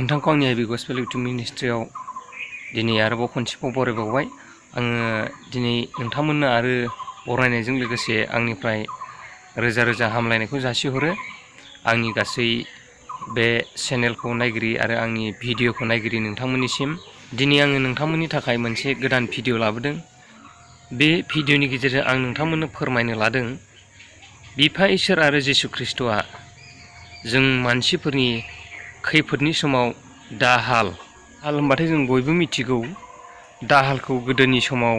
नोंथांखौ आंनि आइबि gospel YouTube मिनिस्ट्रियाव दिनै आरोबाव खनसेबाव बरायबावबाय। आङो दिनै नोंथांमोननो आरो बरायनायजों लोगोसे आंनिफ्राय रोजा रोजा हामलायनायखौ जासिहरो। आंनि गासै बे चेनेलखौ नायगिरि आरो आंनि भिडिअखौ नायगिरि नोंथांमोननिसिम दिनै आङो नोंथांमोननि थाखाय मोनसे गोदान भिडिअ लाबोदों। बे भिडिअनि गेजेरजों आं नोंथांमोननो फोरमायनो लादों बिफा इसोर आरो जिसु ख्रिस्ट'आ जों मानसिफोरनि खैफोदनि समाव दाहाल होनबाथाय जों बयबो मिथिगौ। दाहालखौ गोदोनि समाव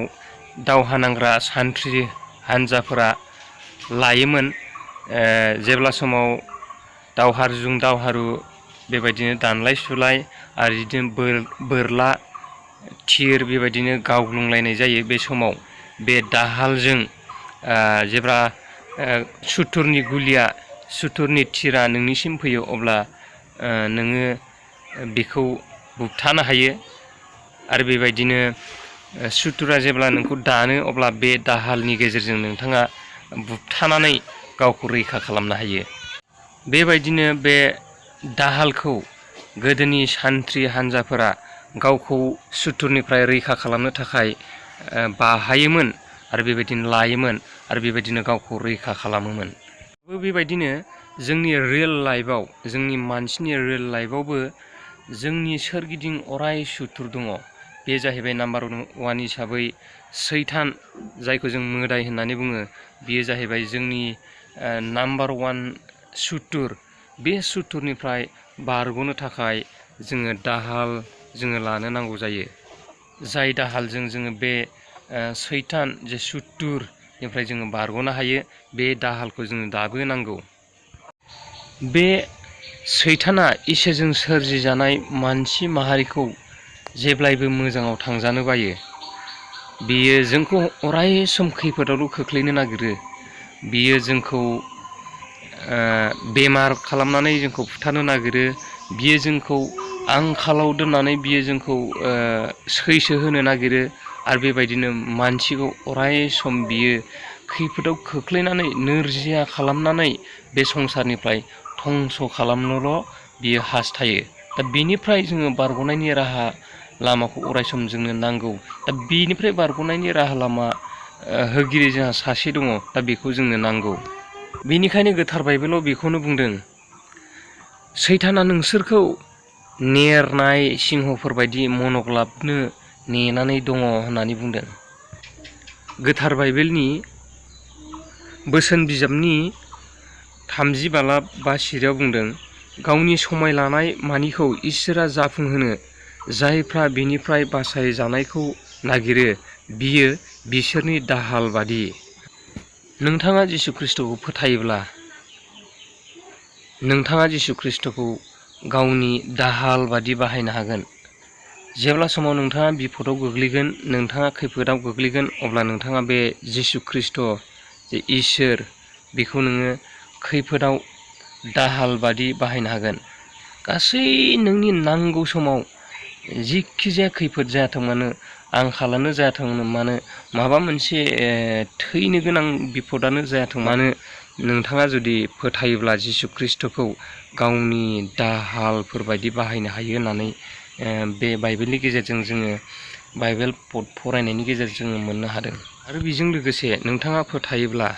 दावहा नांग्रा सान्थ्रि हान्जाफोरा लायोमोन। जेब्ला समाव दावहारुजों दावहारु बेबायदिनो दानलाय सुलाय आरो बिदिनो बोरला थिर बेबायदिनो गावग्लुंलायनाय जायो। बे समाव बे दाहालजों जेब्ला सुथुरनि गुलिया सुथुरनि थिरा नोंनिसिम फैयो अब्ला नोङो बेखौ बुबथानो हायो। आरो बेबायदिनो सुथुरा जेब्ला नोंखौ दानो अब्ला बे दाहालनि गेजेरजों नोंथाङा बुबथानानै गावखौ रैखा खालामनो हायो। बेबायदिनो बे दाहालखौ गोदोनि सान्थ्रि हान्जाफोरा गावखौ सुथुरनिफ्राय रैखा खालामनो थाखाय बाहायोमोन आरो बेबायदिनो लायोमोन आरो बेबायदिनो गावखौ रैखा खालामोमोन। बेबायदिनो जोंनि रियेल लाइफआव जोंनि मानसिनि रियेल लाइफआवबो जोंनि सोरगिदिं अराय सुथुर दङ। बे जाहैबाय नाम्बार 1 हिसाबै सैतान, जायखौ जों मोदाय होननानै बुङो। बेयो जाहैबाय जोंनि नाम्बार 1 सुथुर। बे सुथुरनिफ्राय बारग'नो थाखाय जोङो दाहाल जोङो लानो नांगौ जायो। जाय दाहालजों जोङो बे सैतान जे सुथुरनिफ्राय जोङो बारग'नो हायो, बे दाहालखौ जोङो दाबो नांगौ। बे सैताना इसोरजों सोरजिजानाय मानसि माहारिखौ जेब्लायबो मोजाङाव थांजानो बायो। बियो जोंखौ अराय सम खैफोदावल' खोख्लैनो नागिरो। बियो जोंखौ बेमार खालामनानै जोंखौ बुथारनो नागिरो। बियो जोंखौ आंखालाव दोननानै बियो जोंखौ सैसो होनो नागिरो। आरो बेबायदिनो मानसिखौ अराय सम बियो खैफोदाव खोख्लैनानै नोरजिया खालामनानै बे संसारनिफ्राय धंस' खालामनोल' बियो हास्थायो। दा बेनिफ्राय जोङो बारग'नायनि राहा लामाखौ अराय सम जोंनो नांगौ। दा बेनिफ्राय बारग'नायनि राहा लामा होगिरि जोंहा सासे दङ। दा बेखौ जोंनो नांगौ। बेनिखायनो गोथार बाइबेलाव बेखौनो बुंदों, सैताना नोंसोरखौ नेरनाय सिंहफोरबायदि मनग्लाबनो नेनानै दङ होननानै बुंदों। गोथार बाइबेलनि बोसोन बिजाबनि 30 बालाब 5 सिरियाव बुंदों, गावनि समाय लानाय मानिखौ इसोरा जाफुंहोनो जायफ्रा बिनिफ्राय बासायजानायखौ नागिरो बियो बिसोरनि दाहाल बादि। नोंथाङा जिसु ख्रिस्ट'खौ फोथायोब्ला नोंथाङा जिसु ख्रिस्ट'खौ गावनि दाहाल बादि बाहायनो हागोन। जेब्ला समाव नोंथाङा बिपदआव गोग्लैगोन, नोंथाङा खैफोदाव गोग्लैगोन, अब्ला नोंथाङा बे जिसु ख्रिस्ट' जे इसोर बेखौ नोङो खैफोदाव दाहाल बादि बाहायनो हागोन। गासै नोंनि नांगौ समाव जिखि जाया खैफोद जायाथों मानो, आंखालानो जायाथों मानो, माबा मोनसे थैनो गोनां बिपदानो जायाथों मानो, नोंथाङा जुदि फोथायोब्ला जिसु ख्रिस्ट'खौ गावनि दाहालफोरबायदि बाहायनो हायो होननानै बे बाइबेलनि गेजेरजों जोङो बाइबेल फरायनायनि गेजेरजों जोङो मोननो हादों। आरो बेजों लोगोसे नोंथाङा फोथायोब्ला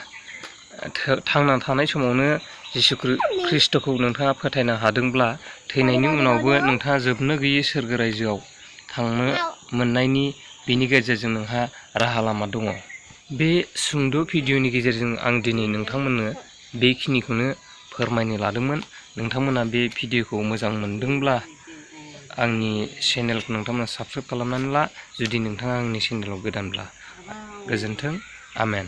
थांना थानाय समावनो जिसु ख्रिस्ट'खौ नोंथाङा फोथायनो हादोंब्ला थैनायनि उनावबो नोंथाङा जोबनो गैयै सोरगो रायजोआव थांनो मोननायनि बेनि गेजेरजों नोंहा राहा लामा दङ। बे सुंद' भिडिअनि गेजेरजों आं दिनै नोंथांमोननो बेखिनिखौनो फोरमायनो लादोंमोन। नोंथांमोना बे भिडिअखौ मोजां मोनदोंब्ला आंनि चेनेलखौ नोंथांमोना साबस्क्राइब खालामनानै ला, जुदि नोंथाङा आंनि चेनेलाव गोदानब्ला। गोजोन्थों। आमेन।